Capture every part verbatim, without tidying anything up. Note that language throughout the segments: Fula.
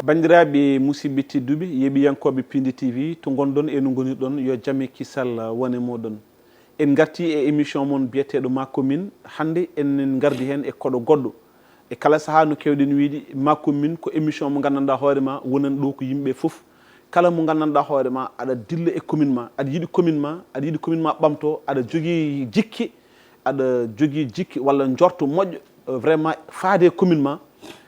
Banndiraaɓe musidɓe tedduɓe, yeeɓiyankooɓe Pindi T V, to ngonɗon e no ngonirɗon, yo jam e kisal wone mooɗon. En ngartii e émission mon biyeteeɗo Ma Commune. Hannde en ngardi heen e koɗo goɗɗo. E kala sahaa no keewɗen wiyde, Ma Commune ko émission mo nganndanɗaa hoore ma wonan ɗo ko yimɓe fof. Kala mo nganndanɗaa hoore ma aɗa dilla e commune ma, aɗa yiɗi commune ma, aɗa yiɗi commune ma ɓamto, aɗa jogii jikke, aɗa jogii jikke walla njorto moƴƴo, euh, vraiment faade e commune ma,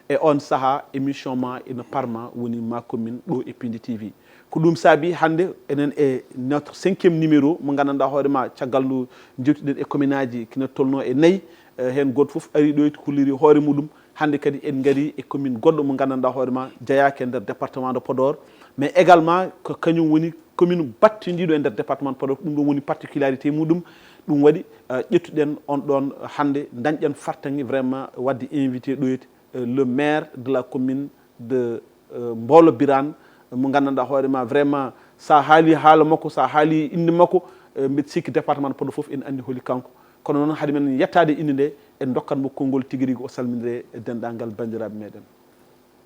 e on sahaa émission ma ina parma woni Ma Commune ɗo e Pindi T V. Ko ɗum saabi hannde enen e notre cinquième numéro mo nganndanɗaa hoore ma, caggal ndu njewtuɗen e commune aji kina tolno e nayi, eh, heen gooto fof ari ɗo holliri hoore muɗum. Hannde kadi en ngari e commune goɗɗo mo nganndanɗaa hoore ma jeyaaka e nder département de Podor, mais également ko kañum woni commune battindiiɗo e nder département de Podor. Ɗum ɗon woni particularité muɗum. Ɗum waɗi, eh, ƴettuɗen on ɗon hannde, dañɗen fartaŋŋe vraiment waɗde invité ɗo, eh, le maire de la commune de, eh, Mbolo Birane, mo nganndanɗaa hoore ma vraiment, sa haali haala makko, sa haali innde makko, eh, mbiɗa sikki département de Podor fof ene anndi holi kanko. Kono noon, hade men yettaade innde nde, en ndokkat mo konngol tigi rigi, o salmindire e denndaangal banndiraaɓe meɗen.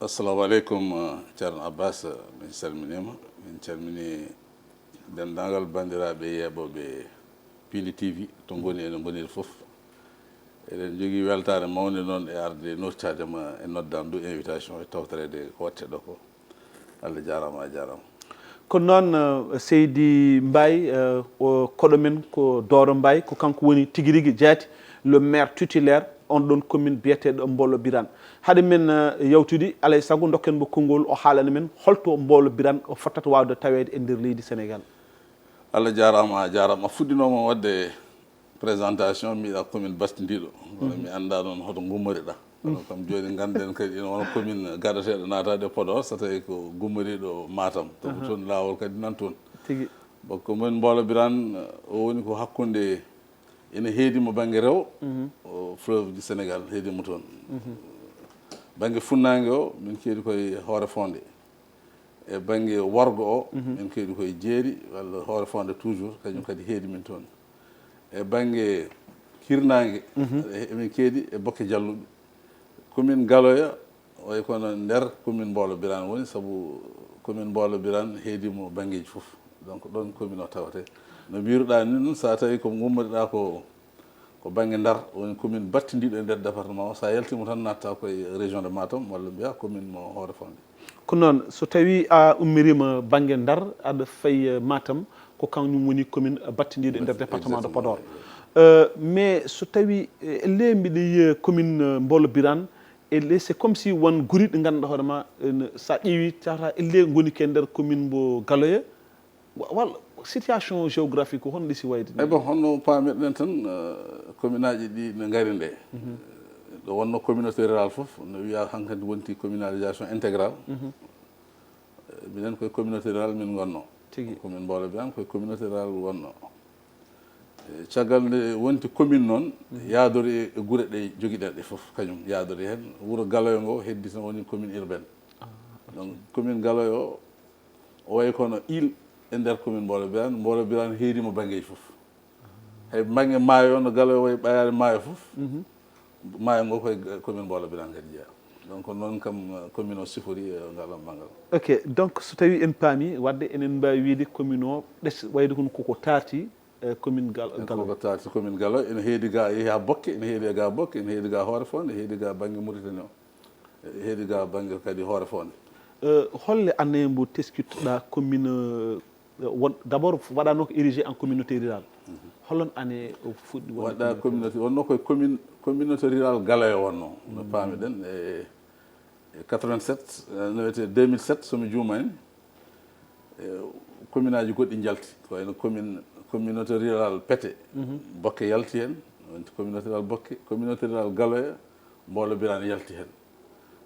Assalamu aleykum, eh, Ceerno Abbas, min calminiima. Min calmini denndaangal banndiraaɓe yeeɓooɓe Pindi T V, to ngoni e no ngoniri fof. Eɗen njogii weltaare mawnde noon e arde noddaade ma, e noddaade ndu invitation e tawtoreede ko waɗte ɗo ko. Allah jaaraama, a jaaraama. Ko noon, eh, Seydi Mbaye, eh, o koɗo men ko Dooro Mbaye, ko kanko woni tigi rigi jaati, le maire titulaire on ɗon commune biyeteeɗo Mbolo Birane. Hade men, eh, yawtude, alay sago ndokken mo konngol, o haalana men holto Mbolo Birane o fottata waawde taweede e nder leydi Sénégal. Allah jaaraama, a jaaraama. A fuɗɗinooma waɗde présentation, mbiɗa commune battindiiɗo. Kono mi anndaa noon hoto ngummoriɗaa. Kono kam jooni ngannden kadi ina wona commune gaɗateeɗo naataade e Podor, so tawii ko gummoriiɗo Matam. Toon laawol kadi nan toon. Tigi. Bon, commune Mbolo Birane, o woni ko hakkunde, ina heedi mo bannge rewo, o fleuve du Sénégal, heedi mo toon. Bannge funnaange o, min keedi koye Hoore Fonde. E bannge worgo o, min keedi koye Jeeri, walla Hoore Fonde toujours, kañum kadi heedi min toon. E bannge hirnaange, emin keedi e Bokke Jalluɓe. Commune Galoya, way kono nder commune Mbolo Birane woni, sabu commune Mbolo Birane heedi mo banngeeji fof. Donc, ɗoon commune o tawetee. No mbiruɗaa ni noon, so a tawi ko ngummoriɗaa ko, ko bannge Ndar, woni commune battindiiɗo e nder département o, so a yaltiima tan, natta koye région de Matam, walla mbiya commune mo Hoore Fonde. Ko noon, so tawi a ummiriima bannge Ndar, aɗa fayi, eh, Matam, ko kañum woni commune, eh, battindiiɗo e nder département de Podor. Exactement. Eh, mais so tawi, eh, elle mbiɗa yiya commune, eh, Mbolo Birane, elle c'est comme si won guri ɗi ngannduɗaa hoore ma, eh, no, sa ƴeewi tawata elle ngoni ke nder commune mbo Galoya, wa-, walla situation géographique o honno ɗi si wayde ni? Eh bon, honno paamirɗen tan, eh, commune aji ɗi no ngari nde. Ɗo wonno communauté rurale fof, no wiya hankadi wonti communalisation intégrale. Eh, minen koye communauté rurale min ngonno. Tigi. Commune Mbolo Birane koye communauté rurale wonno. Eh, caggal nde wonti commune noon, yaadori e, e gure ɗe jogiɗen ɗe fof, kañum yaadori heen. Wuro Galoya ngo heddi tan woni commune urbaine. Donc, commune Galoya o, o wayi kono île e nder commune Mbolo Birane. Mbolo Birane heedi mo banngeeji fof. Hay bannge maayo o, no Galoya wayi ɓayaade maayo fof, maayo ngo koye commune Mbolo Birane kadi jeyaa. Donc, noon kam, eh, commune o sifori, eh, ngal banngal. Ok, donc, so tawi en paami, wadde enen mbaawi wiide commune o ɗes-, wayde kono koko taarti, eh, commune Gal-, Galoya. Koko taarti commune Galoya, ene heedi ga, yehi haa Bokke, ene heedi ga Bokke, ene heedi ga Hoore Fonde, ene heedi ga bannge Mauritanie o, ene heedi ga bannge kadi Hoore Fonde. Eh, holle année mbo teskittoɗaa commune, eh, won, d'abord waɗaano ko érigé en communauté rurale. Holon année o fuɗɗi wonde waɗa communauté, wonno koye commune, communauté rurale Galoya wonno, no paamiɗen, e, e quatre-vingt-sept, eh, no wiyetee deux mille sept, so mi juumaani. E, commune aji goɗɗi njalti, ko wayno commune, communauté rurale Pete, Bokke yalti heen, wonti communauté rurale Bokke, communauté rurale Galoya, Mbolo Birane yalti heen.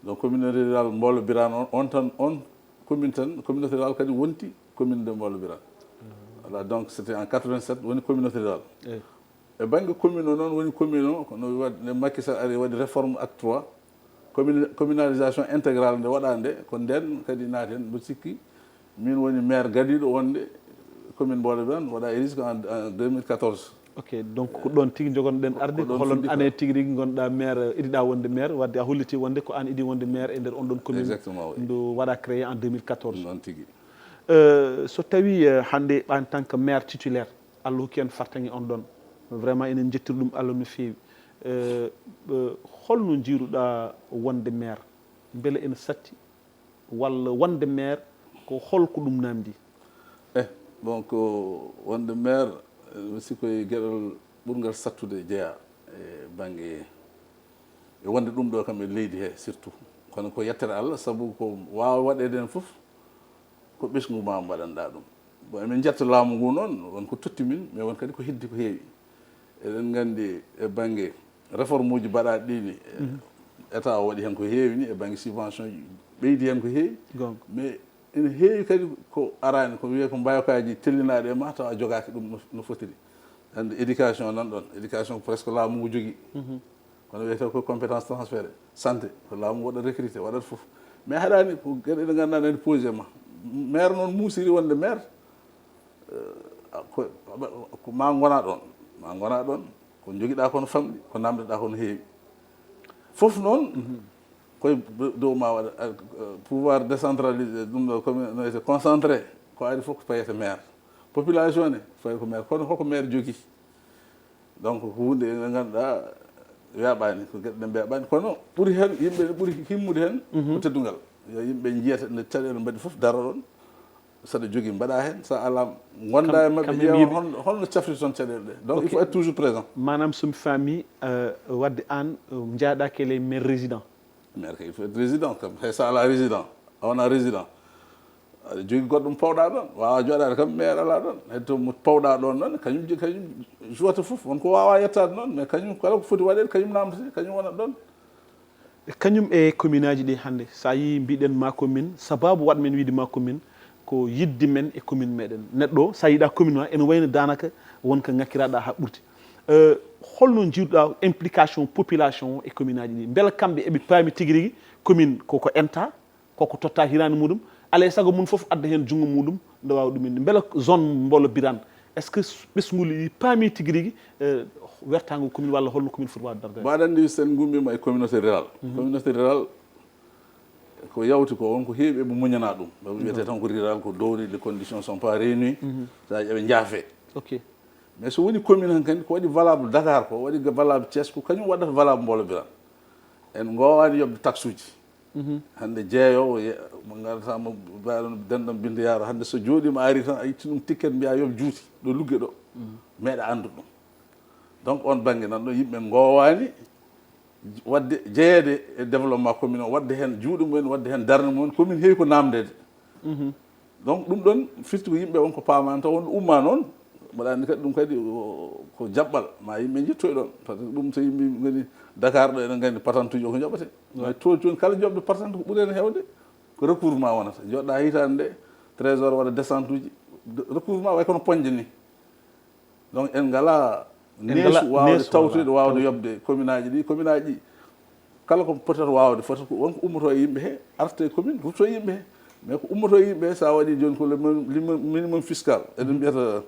Donc, communauté rurale Mbolo Birane on, on tan, on commune tan, communauté rurale kadi wonti commune de Mbolo Birane. Voilà, donc c'était en quatre-vingt-sept, woni communauté rurale. Eyi. E bannge commune o noon, woni commune o, ko no waɗ-, nde Macky Sall ari, waɗi réforme acte trois, commune-, communalisation intégrale nde waɗa nde, ko ndeen kadi naaten, mboɗo sikki, min woni maire gadiiɗo wonde commune Mbolo Birane waɗa érigé ko en, en deux mille quatorze. Ok, donc ko ɗon tigi njogonɗen arde. Ko holon année tigi rigi ngonɗa maire, idiɗa wonde maire, wadde a holliti wonde ko an idi wonde maire e nder on ɗon commune. Exactement, oui. Ndu waɗa créé en deux mille quatorze. Noon tigi. Euh, so tawi, euh, hannde en tant que maire titulaire, Allah hokki en fartaŋŋe on ɗon, vraiment enen njettiri ɗum Allah no feewi. Euh, euh, holno njiiruɗa wonde maire? Mbele ene satti walla wonde maire ko holko ɗum namdi? Eh, bon, ko wonde maire, eh, mi sikki ko e geɗal ɓurngal sattude jeyaa e bannge, e wonde ɗum ɗo kam e leydi he surtout. Kono ko yettere Allah, sabu ko waawa waɗeede heen fof, ko ɓesngu ma mbaɗanɗa ɗum. Bon, emin njetta laamu ngu noon, won ko totti min, mais won kadi ko heddi ko heewi. Eɗen nganndi e bannge réforme uji mbaɗaaɗi ɗi ni, état o waɗi heen ko heewi ni, e bannge subvention ji ɓeydi heen ko heewi. Mais ene heewi kadi ko araani, ko wiyee ko mbaawkaaji tellinaaɗi e ma, tawa a jogaaki ɗum no, no fotiri. Hannde éducation nan ɗon, éducation ko presque laamu ngu jogii. Kono wiyetee ko compétence transféré, santé, ko laamu waɗa recruté, waɗata fof. Mais haɗaani ko geɗe ɗe ngannduɗaa nani posé ma. Maire noon muusiri wonde maire, eh, ko, ko ma ngona ɗon, ma ngona ɗon, ko jogiɗa kon famɗi, ko namdeɗa kon heewi. Fof noon, koye dow ma waɗa, eh, pouvoir décentralisé, ɗum ɗo, commune, no wiyetee, concentré, ko ari fof ko fayata maire. Population ne, fayi ko maire, kono hoko maire jogii? Donc, ko huunde nde ngannduɗaa weeɓaani, ko geɗe ɗe mbeeɓaani. Kono ɓuri heen, yimɓe ne ɓuri himmude heen ko teddungal. Yo yimɓe njiyata nde caɗeele mbaɗi fof, daro ɗon. Saɗa jogii, mbaɗa heen. Sa alaa, ngonda e maɓɓe, ƴeewa hol-, holno cafrirton caɗeele ɗe. Donc, il faut être toujours présent. Maanaam, so mi faami, euh, wadde aan, euh, njaaɗaaki e ley maire résident. Maire kay, il faut être résident kam. Hay so alaa résident, a wonaa résident. Aɗa jogii goɗɗo mo pawɗa ɗon. Waawa jooɗaade kam, maire alaa ɗon. Heddo mo pawɗa ɗon noon, kañum je-, kañum jouata fof. Won ko waawa yettaade noon, mais kañum kala ko foti waɗeede, kañum namdete, kañum wonat ɗon. E kañum e commune aji ɗi hannde, so a yii mbiɗen ma commune, sababu waɗ men wiide ma commune, ko yidde men e commune meɗen. Neɗɗo o, so a yiɗa commune ma, ene wayno daanaka won ko ŋakkiraɗa haa ɓurti. Euh, holno njiiruɗa implication population o e commune aji ɗi? Mbela kamɓe eɓe paami tigi rigi commune koko enta, koko totta hiraande muɗum, alaa e sago mum fof adda heen junngo muɗum, nde waawa ɗum inde. Mbela zone Mbolo Birane, est-ce que ɓesnguuli ɗi paami tigi rigi, eh, wertaango commune walla holno commune foti waawde darde? Mbaɗa anndi, sen ngummiima e communauté rurale. Communauté rurale ko yawti ko, won ko heewi eɓe muñana ɗum. Ɓe wiyetee tan ko rural, ko dowri, les conditions sont pas réunies. Ça, eɓe njaafee. Ok. Mais so woni commune han kadi, ko waɗi valable Dakar, ko waɗi valable Thiès, ko kañum waɗata valable Mbolo Birane. En ngoowaani yoɓde taxe uji. Hannde jeeyoowo ye-, mo ngannduɗaa mo mbaɗon denɗon binde yaaro. Hannde so jooɗiima ari tan, a itti ɗum ticket, mbiya yoɓ juuti ɗo lugge ɗo. Meeɗa anndu ɗum. Donc, on bannge nan ɗo, yimɓe ngoowaani waɗde, jeyeede e développement commune o, waɗde heen juuɗe mumen, waɗde heen darnde mumen. Commune heewi ko naamndeede. Donc, ɗum ɗon firti ko yimɓe won ko paamaani, taw won ɗo umma noon. Mbaɗa anndi kadi, ɗum kadi o, ko jaɓɓal, ma yimɓe njettoy ɗon. Par ce que ɗum, so yimɓe ngoni Dakar ɗo, eɗen nganndi patantuji o ko njoɓate. Mais to jooni, kala joɓde patante ko ɓuri heen heewde, ko recouvrement wonata. Jooɗa hitaande nde, trésor waɗa descente uji, de-, recouvrement way kono poñde ni. Donc, en ngala neesu waawde tawtoyde, waawde yoɓde commune aji ɗi. Commune aji ɗi, kala ko potata waawde, foti ko won ko ummoto e yimɓe he, arta e commune, rutto e yimɓe he. Mais ko ummoto e yimɓe he, so a waɗi jooni ko le min-, le minimum fiscal, eɗen mbiyata,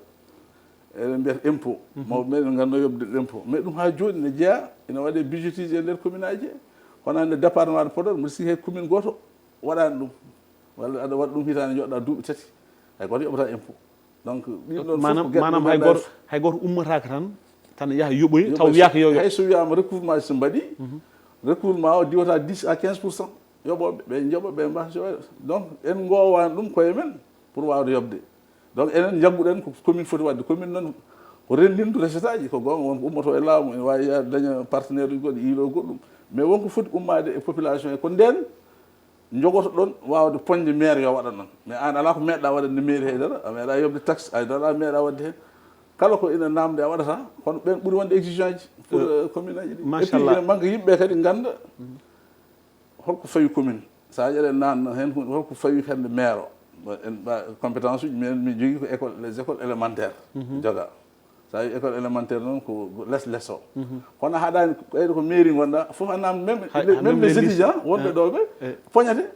eɗen mbiyata impôt. Mawɓe men ene ngannda yoɓde impôt. Mais ɗum haa jooni ne jeyaa, ene waɗe budgétisé e nder commune aji he. Kono hannde département de Podor, mbiɗa sikki hay commune gooto waɗaani ɗum. Walla aɗa waɗa ɗum hitaande, njoɗɗa duuɓi tati, hay gooto yoɓata impôt. Donc, ɗin ɗon fof ko geɗe ɗe ngannduɗaa, maanaam hay gooto, hay gooto ummataaka tan, tan yaha yoɓoya, taw wiyaaka yo yoɓ. Hay so wiyaama recouvrement so mbaɗi, recouvrement o diwata dix à quinze pour cent. Yoɓooɓe, ɓe njoɓa, ɓe mbasa yoɓa. Donc, en ngoowaani ɗum koye men pour waawde yoɓde. Donc, enen njagguɗen ko commune foti waɗde. Commune noon ko renndindu recette aji, ko goonga, won ko ummoto e laamu, ene waawi yaha daña partenaire uji goɗɗi, iilo goɗɗum. Mais won ko foti ummaade e population he, ko ndeen njogoto ɗon waawde poñde maire yo waɗa noon. Mais aan alaa ko meeɗɗa waɗande mairie hay dara, a meeɗa yoɓde taxe hay dara, a meeɗa waɗde heen. Kala ko ina naamnde a waɗata, kono ɓeen ɓuri wonde exigeant ji pour, euh, commune aji ɗi. Et puis, ina manque yimɓe kadi ngannda holko fawi commune. So a ƴeewi naan heen, holko fawi hannde maire o. Bon, en mba-, compétence uji, min, min jogii ko école, les écoles élémentaires joga. So a yi école élémentaire noon ko les, les o. Kono haɗaani, ɓeyɗo ko mairie ngonɗa, fof a naamnde, même, même les étudiants wonɓe ɗo ɓe poñate.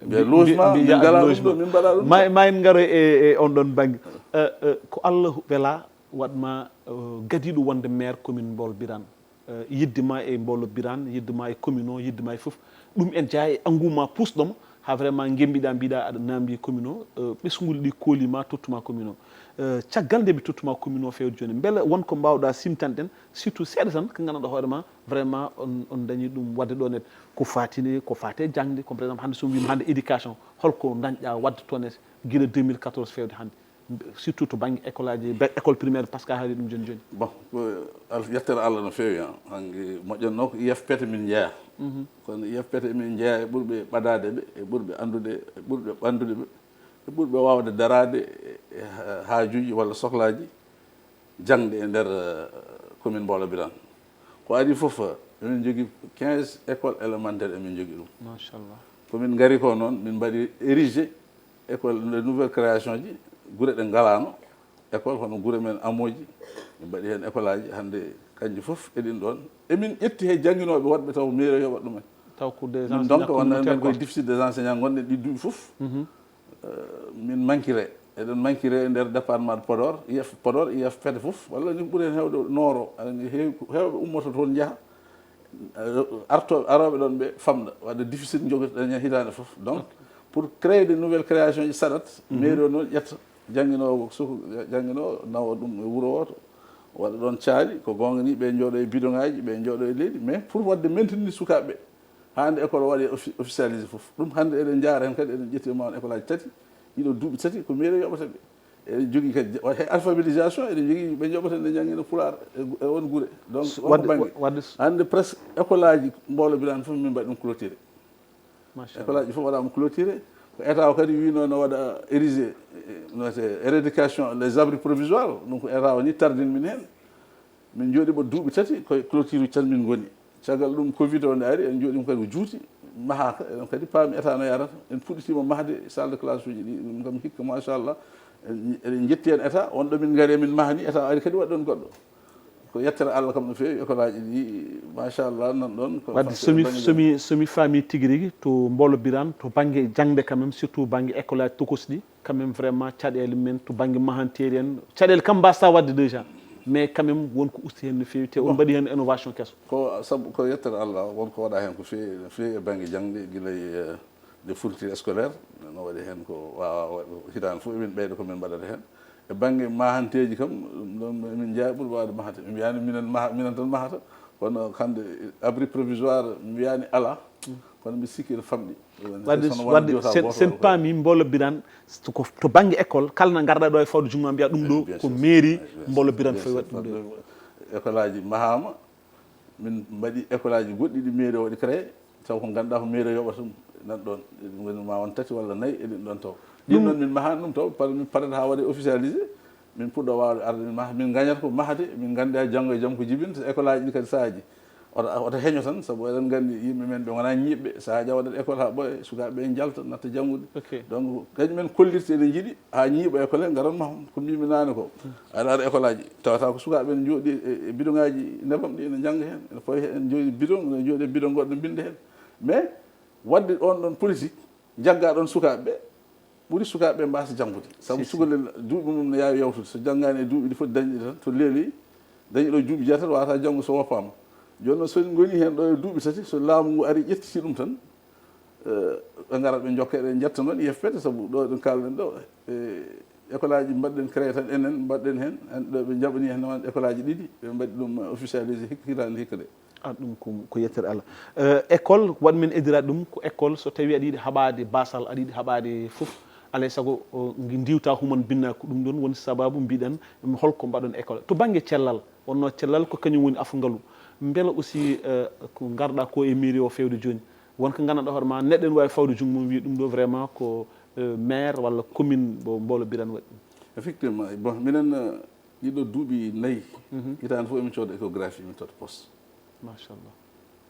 Mbiya logement, min ngala ɗum ɗo, min mbaɗa ɗum. Ma, ma en ngaro e, e on ɗon bannge. Eh, eh, ko Allah wela, Waɗ ma, eh, gadiiɗo wonde maire commune Mboolo Birane, eh, yidde ma e Mboolo Birane, yidde ma e commune o, yidde ma e fof. Ɗum en jeyaa e engouement puusɗo mo, haa vraiment ngembiɗaa mbiɗaa aɗa naamndi e commune o, eh, ɓesnguuli ɗi kooli ma, tottu ma commune o. Eh, caggal nde ɓe tottu ma commune o feewde jooni, mbele won ko mbaawɗaa simtande ɗen, surtout seeɗa tan, ko nganndanɗaa hoore ma, vraiment on, on dañi ɗum waɗde ɗo net. Ko faati nde, ko faati e jaŋde, comme par exemple hannde so mi wiima hannde éducation, holko dañɗaa waɗde toon e gila deux mille quatorze feewde hannde? Surtout to bannge école aji, be-, école primaire, parce que a haali ɗum jooni jooni. Bon, ko al-, yettere Allah no feewi, han. Hanki moƴƴannoo ko I F P T min njeyaa. Mhm. Kono I F P T min njeyaa e ɓurɓe ɓadaade ɓe, e ɓurɓe anndude, e ɓurɓe ɓanndude ɓe, e ɓurɓe waawde daraade e, e ha-, haajuuji walla sohlaaji jaŋde e nder, eh, commune Mboolo Birane. Ko adii fof, eh, emin njogii quinze écoles élémentaires, emin njogii ɗum. Machallah. Ko min ngari ko noon, min mbaɗi érigé école, nde nouvelle création ji, gure ɗe ngalaano école, hono gure men Amooji, min mbaɗi heen école aji, hannde kanji fof eɗin ɗoon. Emin ƴetti he jannginooɓe woɗɓe taw mairie yoɓat ɗumen. Taw ko des Min enseignants donc, wonno emin koye communautaires, quoi. Déficit des enseignants ngonɗen ɗi duuɓi fof. Mhm. Eh, min mankire, eɗen mankire e nder département de Podor, I F, Podor, I F P T fof, walla ni ɓuri heen heewde Nooro, aɗa anndi heew-, heewɓe ummoto toon njaha, eh, arto, arooɓe ɗoon ɓe famɗa, waɗde déficit jogotoɗen heen hitaande fof. Donc, ok, pour créer de nouvelles créations ji saɗat, mhm, mairie o noon ƴetta jannginoowo suka, jannginoowo nawa ɗum e wuro wooto, waɗa ɗoon caali, ko goonga ni ɓe njooɗo e bidon ŋaaji, ɓe njooɗo e leydi, mais pour waɗde maintenir sukaaɓe ɓe, haa nde école waɗi offi-, officialisé fof. Ɗum hannde eɗen njaara heen kadi, eɗen ƴetti e ma on école aji tati, ɗiɗo duuɓi tati, ko mairie yoɓata ɓe. Eɗen jogii kadi, wa-, he alphabétisation, eɗen jogii ɓe njoɓata nde njanngina Pulaar e gu-, e on gure. Donc, on ko waɗde, bannge. Wa-, waɗde s- Hannde presque école aji Mboolo Birane fof min mbaɗi ɗum clôturé. Machallah. École aji fof waɗaama clôturé. Ko état o kadi wiino no waɗa érigé, eh, no wiyetee, éradication, les abris provisoires. Donc, état o ni tardini min heen. Min njooɗiima duuɓi tati, koye clôture tan min ngoni. Caggal ɗum, covid o nde ari, en njooɗiima kadi ko juuti, mahaaka, eɗen kadi paami état no yarata. En puɗɗitiima mahde salle de classe uji ɗi, ɗum kam hikka, machallah. En, eɗen njetti heen état, on ɗo min ngari, min mahani, état ari kadi waɗi ɗoon goɗɗo. Ko yettere Allah kam no feewi, école aji ɗi, machallah, nan ɗoon. Ko waɗde, so mi, so mi, so mi faami tigi rigi, to Mboolo Birane, to bannge jaŋde quand même, surtout bannge école aji tokosɗi, quand même, vraiment, caɗeele men to bannge mahanteeri en, caɗeele kam mbasta waɗde déjà, mais quand même won ko usti heen no feewi, te on Bon. mbaɗi heen innovation keso. Ko sabu ko yettere Allah, won ko waɗa heen ko feewi, no feewi e bannge jaŋde, gila e, eh, des fournitures scolaires, no waɗi heen ko waawaa wa-, hitaande fof emin ɓeyda ko min mbaɗata heen. E bannge mahanteeji kam, ɗum ɗoon emin njeyaa ɓuri waawde mahde. Min mbiyaani minen maha-, minen tan mahata, kono hannde abri provisoire mi wiyaani alaa, kono mbiɗa sikki ene famɗi. Waɗde, Sono waɗde wonde sen, jota sen gooto paami Mboolo Birane, so ko to bannge école, kala na ngarɗaa ɗo e fawde junngo ma, mbiyaa ɗum ɗo Bien ko sûr. Mairie Bien sûr. Mboolo Birane Bien fof sûr. Waɗi ɗum ɗo. École aji mahaama, min mbaɗi école aji goɗɗi ɗi mairie o waɗi créé, taw ko ngannduɗaa ko mairie yoɓata ɗum, nan ɗoon. Eɗen ngoni ma won tati walla nayi, eɗen ɗoon taw. Ɗin Ɗum noon min mahaani ɗum taw, par-, min parata haa waɗe officialisé, min puɗɗo waawde arde, min maha, min ngañata ko mahde, min ngannda janngo e jam ko jibinta, école aji ɗi kadi sahaaji. Oto, oto heño tan, sabu eɗen nganndi yimɓe men ɓe ngonaa ñiiɓɓe, sahaaji a waɗat école haa ɓooya, sukaaɓe ɓe njalta, natta janngude. Ok. Donc, kañum en kollirta eɗen njiɗi haa ñiiɓa école en ngaran maham, ko mbimi naane ko. Aɗa ara école aji, tawata ko sukaaɓe ene njooɗi e, e bidon ŋaaji nebam ɗi ene njannga heen, ene fawi heen, ene njooɗi bidon, ene njooɗi e bidon goɗɗo ene mbinnda heen. Mais waɗde on ɗon politique, njaggaa ɗon sukaaɓe ɓe, ɓuri sukaaɓe ɓe mbaasa janngude. Sabu Si, si. Cukalel duuɓi mum ne yaawi yawtude. So janngaani e duuɓi ɗi foti dañde tan, to leeli, dañi ɗo duuɓi jeetati, wata janngo so woppaama. Jooni noon, so en ngoni heen ɗo e duuɓi tati, so laamu ngu ari ƴettiti ɗum tan, eh, ɓe ngarat ɓe njokka, eɗen njetta noon I F P T, sabu ɗo eɗen kaalɗen ɗo, eh, école aji mbaɗɗen créé tan enen, mbaɗɗen heen, en ɗo ɓe njaɓani heen noon école aji ɗiɗi, ɓe mbaɗi ɗum officialisé hikka, hitaande hikka de. A, ɗum ko, ko yettere Allah. Eh, école, waɗ men eddiraade ɗum, ko école, so tawi aɗa yiɗi haɓaade baasal, aɗa yiɗi haɓaade fof, alay sago, o, ngi ndiwta human binna ko ɗum ɗon woni sababu mbiɗen, holko mbaɗon école. To bannge cellal, wonno cellal ko kañum woni afo ngalu. Mbela aussi, eh, ko ngarɗa ko e mairie o feewde jooni. Won ko nganndanɗaa hoore ma, neɗɗo ene waawi fawde junngo mum wiya ɗum ɗo vraiment ko, eh, maire walla commune mo Mboolo Birane waɗi ɗum. Effectivement, bon, minen, eh, ɗiɗo duuɓi nayi, Mhm. hitaande fof emin cooda échographie, min totta poste. Machallah.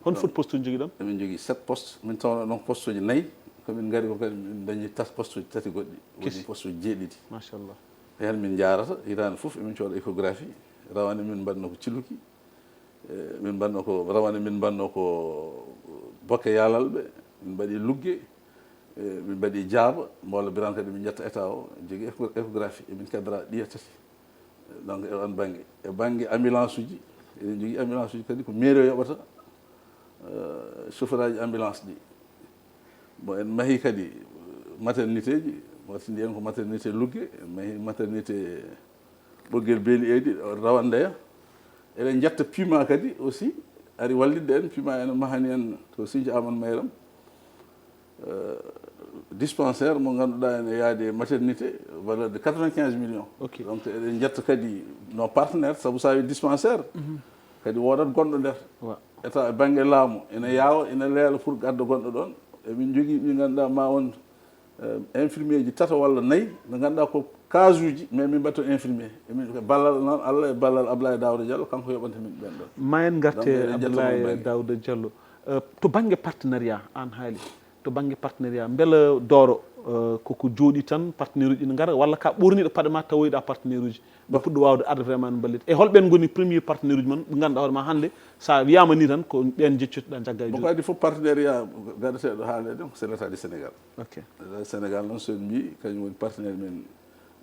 Hol foti poste uji njogiɗon? Emin njogii sept postes. Min tawno ɗon poste uji nayi. Ko min ngari ko kadi min dañi tas poste uji tati goɗɗi. Woni Kesi. Poste uji jeeɗiɗi. Machallah. Heen min njaarata, hitaande fof emin cooda échographie. Rawane min mbaɗno ko Ciluki. Eh, min mbaɗno ko, rawane min mbaɗno ko Bokke Yaalalɓe. Min mbaɗi Lugge. Eh, min mbaɗi Jaaba. Mboolo Birane kadi min ƴetta état o. Jogii écho-, échographie. Emin kedra ɗiya tati. Donc e on bannge, e bannge ambulance uji, eɗen jogii ambulance uji kadi ko mairie o yoɓata, eh, chauffeur aji ambulance ɗi. Bon, en mahi kadi maternité ji, wattindi en ko maternité Lugge, en mahi maternité Ɓoggel Beeli Eydi, Rawandeya. Eɗen njetta Puma kadi aussi, ari wallitde en, Puma ene mahani en to Sinthiou Amadou Mayram, euh, dispensaire mo ngannduɗaa ene yaadi e maternité, valeur de quatre-vingt-quinze millions. Ok. Donc eɗen njetta kadi nos partenaires, sabu so a wi dispensaire, kadi woodat gonɗo nder. Wa. État e bannge laamu ene yaawa, ene leela pour gadda gonɗo ɗoon. Emin njogii ɓe ngannduɗaa ma won, euh, infirmier ji tato walla nayi, ɓe ngannduɗaa ko case uji, mais min mbaɗta infirmier. Emin ko ballal noon Allah e ballal Ablaye Daouda Diallo, kanko yoɓanta min ɓen ɗoon. Ma en ngarte Donc, eɗen njetta Ablaye bannge. Daouda Diallo. Euh, to bannge partenariat, aan haali. To bannge partenariat, mbela Dooro, euh, koko jooɗi tan, partenaire uji ne ngara, walla ka ɓorniɗo paɗe ma tawoyɗa partenaire uji? Ɓe puɗɗo waawde arde vraiment no mballita. E holɓen ngoni premier partenaire uji mon, ɓe ngannduɗaa hoore ma hannde, so a wiyaama ni tan, ko ɓeen jeccotoɗaa, njagga e Bon, ko juuɗe? Adi fof partenariat gadateeɗo haalede ko c'est l'État du Sénégal. Ok. L'État du Sénégal noon, so en mbii, kañum woni partenaire men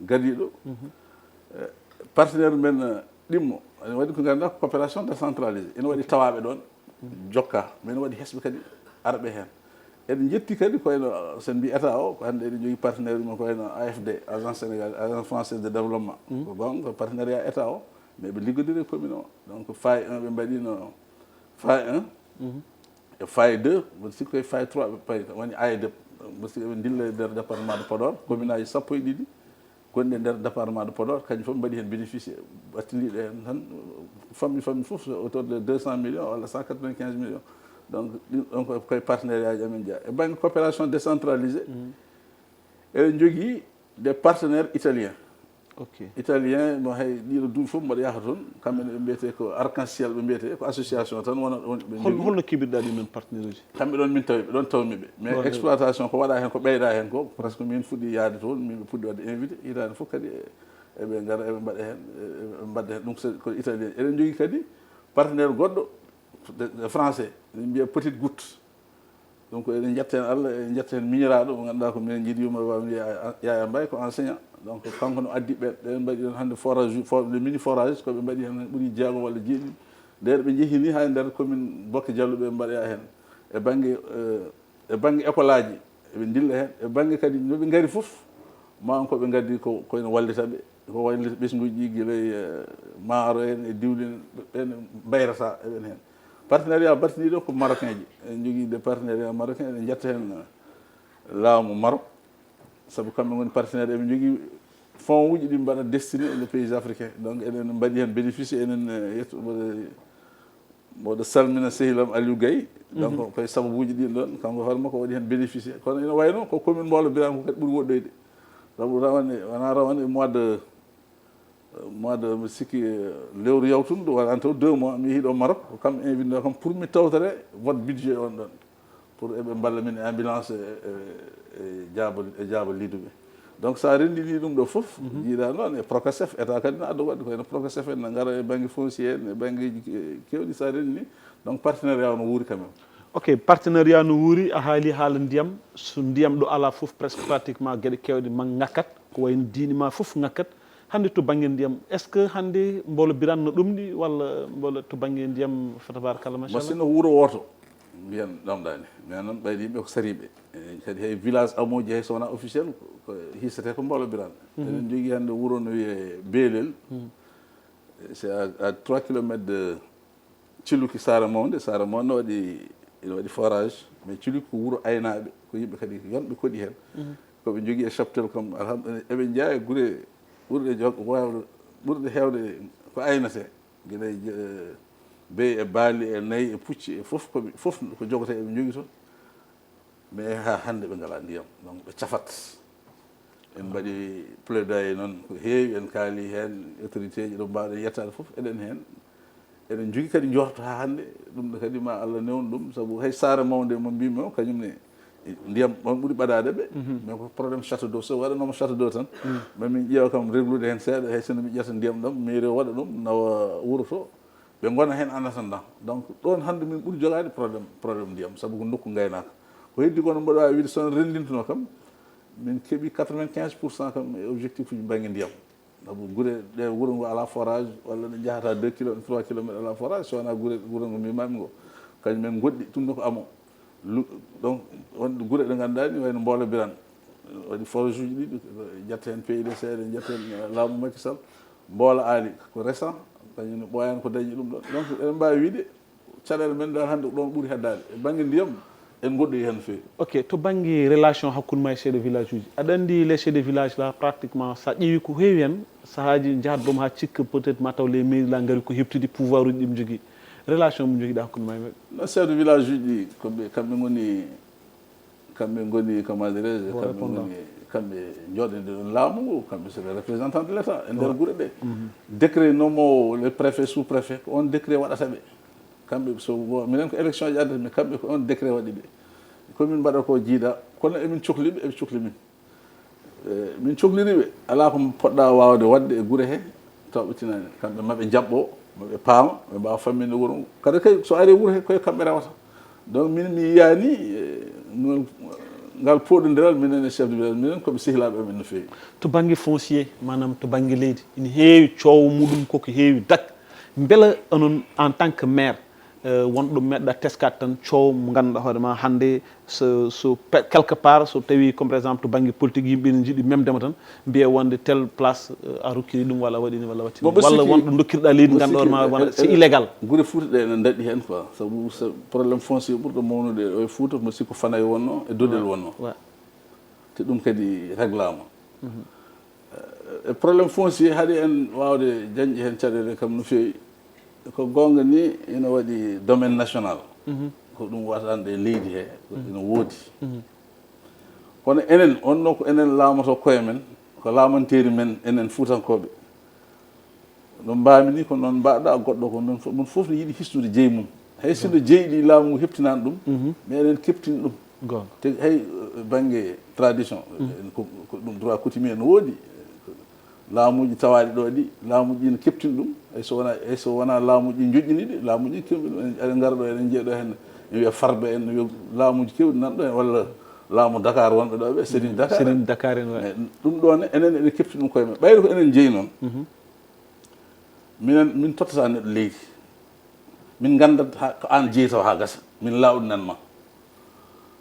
gadiiɗo. Eh, partenaire men, eh, ɗimmo, ene waɗi ko ngannduɗaa ko coopération décentralisée. Ene waɗi tawaaɓe ɗoon, jokka. Mais ene waɗi hesɓe kadi arɓe heen. Eɗen njetti kadi ko wayno, so en mbii État o, ko hannde eɗen njogii partenaire mum ko wayno A F D, Agence Sénégal, Agence Française de Développement. Ko goonga, ko partenariat État o, mais ɓe liggodiri e commune o. Donc, phase un ɓe mbaɗiino, phase un, e phase deux, mboɗo sikki koye phase trois ɓe payi, woni A E D E P. Mboɗo sikki eɓe ndilla e nder département de Podor, commune aji sappo e ɗiɗi gonɗi e nder département de Podor, kañum fof mbaɗi heen bénéficié, ɓattindiiɗo heen tan, fammi, fammi fof, c'est autour de deux cents millions walla cent quatre-vingt-quinze millions. Donc, ɗin ɗon ko koye partenariat ji amen jeyaa. E bannge coopération décentralisée, eɗen njogii des partenaires italiens. Ok. Italien, mo hay ɗiɗo duuɓi fof mboɗo yaha toon, kamɓe ne ɓe mbiyetee ko Arc-en-Ciel, ɓe mbiyetee ko association tan wonat, won ɓe Hol-, njogii. Holno keɓirɗaa ɗin ɗon partenaire uji? Kamɓe ɗoon min tawi, ɓe ɗoon tawmi ɓe. Mais Wonde exploitation ko waɗaa heen, ko ɓeydaa heen ko, presque min fuɗɗi yahde toon, min ɓe puɗɗi waɗde invité, hitaande fof kadi e-, eɓe ngara, eɓe mbaɗa heen, eɓe mbaɗa heen. Ɗum ko italien. Eɗen njogii kadi partenaire goɗɗo, de, de français, eɗen mbiya Petite Goutte. Donc eɗen njetta heen Allah, eɗen njetta heen miñiraaɗo mo ngannduɗaa ko minen njiɗi yumma, wawa wiya Yaya Mbaye ko enseignant. Donc kanko no addi ɓe, ɓe mbaɗi ɗon hannde forage, for-, le mini forage, ko ɓe mbaɗi heen ɓuri jeegom walla jeeɗiɗi. Nder ɓe njehi ni haa e nder commune Bokke Diallo ɓe mbaɗoya heen. E bannge, eh, e bannge école aji, eɓe ndilla heen. E bannge kadi no ɓe ngari fof, ma on ko ɓe ngaddi ko, ko ene wallita ɓe. Ko wallita ɓesnguuji ɗi gila e, eh, maaro en e diwlin, ɓen mbayrata eɓen heen. Partenariat battindiiɗo ko marocain ji. Eɗen njogii des partenariats marocains, eɗen njetta heen laamu Maroc, sabu kamɓe ngoni partenaire, eɓe njogii fonds uji ɗi mbaɗa destiné les pays africains. Donc eɗen mbaɗi heen bénéficié, enen, eh, yetto, mboɗo, mboɗo salmina sehil am Aliou Gaye. Donc koye sababuuji ɗin ɗon, kanko hoore makko waɗi heen bénéficié. Kono ina wayno ko commune Mboolo Birame ko kadi ɓuri woɗɗoyde. Sabu rawane, wonaa rawane e mois de mois de, mbiɗa sikki, eh, lewru yawtundu, wala en tout deux mois, mi yehi ɗo Maroc, ko kam invité kam pour mi tawtore vote budget on ɗon. Pour eɓe mballa min e ambulance e, e, e jaaba, e jaaba liduɓe. Donc, so a renndini ɗum ɗo fof, jiiɗa noon e Procasef, état kadi no adda waɗde ko ene Procasef en, ne ngara e bannge foncier en, e banngeeji ke-, keewɗi, so a renndini. Donc, partenariat o no wuuri quand même. Ok, partenariat no wuuri, a haali haala ndiyam. So ndiyam ɗo alaa fof, presque pratiquement geɗe keewɗe ma ngakkat, ko wayno diini ma fof ngakkat. Hannde to bannge ndiyam, est-ce que hannde Mboolo Birane no ɗumɗi walla Mboolo to bannge ndiyam, fa tabarakallah, machallah? Masino wuro wooto mbiyan ɗamɗaani. Mais noon ɓayde yimɓe ko sariiɓe. E kadi hay village amooji hay so wonaa officiel, ko hisete ko Mboolo Birane. Eɗen njogii hannde wuro no wiyee Beelel. C'est à, à trois kilomètres de Ciluki Saare Mawnde, Saare Mawnde no waɗi, ene waɗi forage, mais Ciluki ko wuro aynaaɓe, ko yimɓe kadi yonɓe koɗi heen. Ko ɓe njogii e cheptel kam, alhamdulillah, eɓe njeyaa e gure ɓurɗe jog-, waawde, ɓurɗe heewde ko aynetee. Gila e je-, beyi e baali e nayi e pucci e fof ko ɓe, fof ko jogotee eɓe njogii toon. Mais haa hannde ɓe ngalaa ndiyam, donc ɓe cafat. En mbaɗi plaidoyer noon ko heewi, en kaali heen, autorité ji ɗo mbaawɗen yettaade fof, eɗen heen. Eɗen njogii kadi njorto haa hannde, ɗum ɗo kadi ma Allah newnu ɗum, sabu hay Saare Mawnde mo mbiimi o, kañum ne ndiyam on ɓuri ɓadaade ɓe. Mais ko problème château d'eau, so waɗanooma château d'eau tan, ma min ƴeewa kam reglude heen seeɗa, hay sinno mi ƴetta ndiyam ɗam, mairie o waɗa ɗum, nawa wuro to. Ɓe ngona heen en attendant. Donc, ɗoon hannde min ɓuri jogaade problème, problème ndiyam, sabu ko nokku ngaynaaka. Ko heddi kono mboɗo waawi wiide, so on renndintuno kam, min keɓi quatre-vingt-quinze pour cent kam e objectif uji bannge ndiyam. Sabu gure ɗe, wuro ngo alaa forage, walla ɗe njahata deux kilomètres, trois kilomètres alaa forage, so wonaa gure, wuro ngo mimami ngo. Kañum en goɗɗi, ɗum ɗo ko amo. Lu-, donc, won gure ɗe ngannduɗaa ni, wayno Mboolo Birane. Waɗi forage uji ɗiɗi, ƴetta heen P I D C, ƴetta heen, eh, laamu Macky Sall. Mboolo Aali, ko récent, kañum ne ɓooyaani ko dañi ɗum ɗon. Donc, eɗen mbaawi wiide, caɗeele men dal hannde ko ɗon ɓuri heddaade. E bannge ndiyam, en ngoɗɗoyi heen no feewi. Ok, to bannge relation hakkunde ma e chef de village uji. Aɗa anndi les chefs de village là, pratiquement, so a ƴeewi ko heewi heen, sahaaji njahat boom haa cikka peut-être ma taw les mairies là ngari ko heɓtude pouvoir uji ɗi ɓe njogii. Relation mo njogiɗa hakkunde ma e maɓɓe? No, chef de village uji ɗi, ko ɓe, kamɓe ngoni, kamɓe ngoni, comment dirais-je, kamɓe ngoni, kamɓe njooɗaniiɓe ɗon laamu ngu, kamɓe c'est les représentants de l'État e nder gure ɗe. Décret nomo, le préfet, sous-préfet, ko on décret waɗata ɓe. Kamɓe, so wo-, minen ko élection ji addata, mais kamɓe ko on décret waɗi ɓe. Ko min mbaɗa ko jiida, kono emin cokli ɓe, eɓe cokli min. Eh, min cokliri ɓe, alaa ko poɗɗa waawde waɗde e gure he, taw ɓe tinaani. Kamɓe maɓe njaɓɓo, maɓe paama, ɓe mbaawa famminde wuro ngo. Kadi kay, so ari wuro he, koye kamɓe rewata. Donc, min mi yiyaani, eh, ngal, ngal pooɗondiral minen e chef de village, minen ko ɓe sehilaaɓe amen no feewi. To bannge foncier, maanaam to bannge leydi, ina heewi coowo muɗum koko heewi dak. Mbela onon, en tant que maire, eh, wonɗo meɗɗa teskade tan coowo mo ngannduɗaa hoore ma hannde, so, so pe-, quelque part, so tawi, comme par exemple, to bannge politique, yimɓe ene njiɗi memdema tan, mbiya wonde telle place, eh, a rokkiri ɗum, walla a waɗi ni, walla a waɗi ni. Bon, mboɗo walla sikki, wonɗo dokkirɗa leydi, mboɗo ngannduɗaa hoore ma, sikki, wona, eh, c'est eh, illégal. Gure Fuuta ɗe ene ndaɗi heen, quoi. Sabu, sa-, problème foncier ɓurɗo mawnude e Fuuta, mboɗo sikki ko Fanay wonno, e Dodel wonno. Ouais. Te ɗum kadi réglaama. Eh, e problème foncier, haɗi en waawde jañde heen caɗeele kam no feewi. Ko goonga ni, ina waɗi domaine national. Ko ɗum waɗata e leydi he, ko ina woodi. Kono enen, on ɗo ko enen laamoto koye men, ko laamanteeri men, enen Fuutankooɓe. No mbaami ni, ko noon mbaɗɗa goɗɗo, ko noon fof, ɗum fof ne yiɗi hisnude jeyi mum. Hay sinno jeyi ɗi laamu ngu heɓtinaani ɗum, mais enen keɓtini ɗum. Goonga. Te hay, eh, bannge tradition, en ko, ko ɗum droit coutumier no woodi. Laamuuji tawaaɗi ɗo ɗi, laamuuji ɗi no keɓtini ɗum. Hay so wonaa, hay so wonaa laamuuji ɗi njoƴƴini ɗi, laamuuji keɓtini ɗum. En, eɗen ngara ɗo, eɗen njiya ɗo heen, ene wiya Farba en, no wiya laamuuji keewɗi nan ɗo heen, walla laamu Dakar wonɓe ɗo ɓe, Serigne Dakar. Serigne Dakar en, waay. Mais ɗum ɗo ne, enen eɗen keɓtini ɗum koye men. Ɓayri ko enen jeyi noon. Minen, min tottata neɗɗo leydi. Min nganndat ha, ko aan jeytaw haa gasa. Min laawɗinan ma.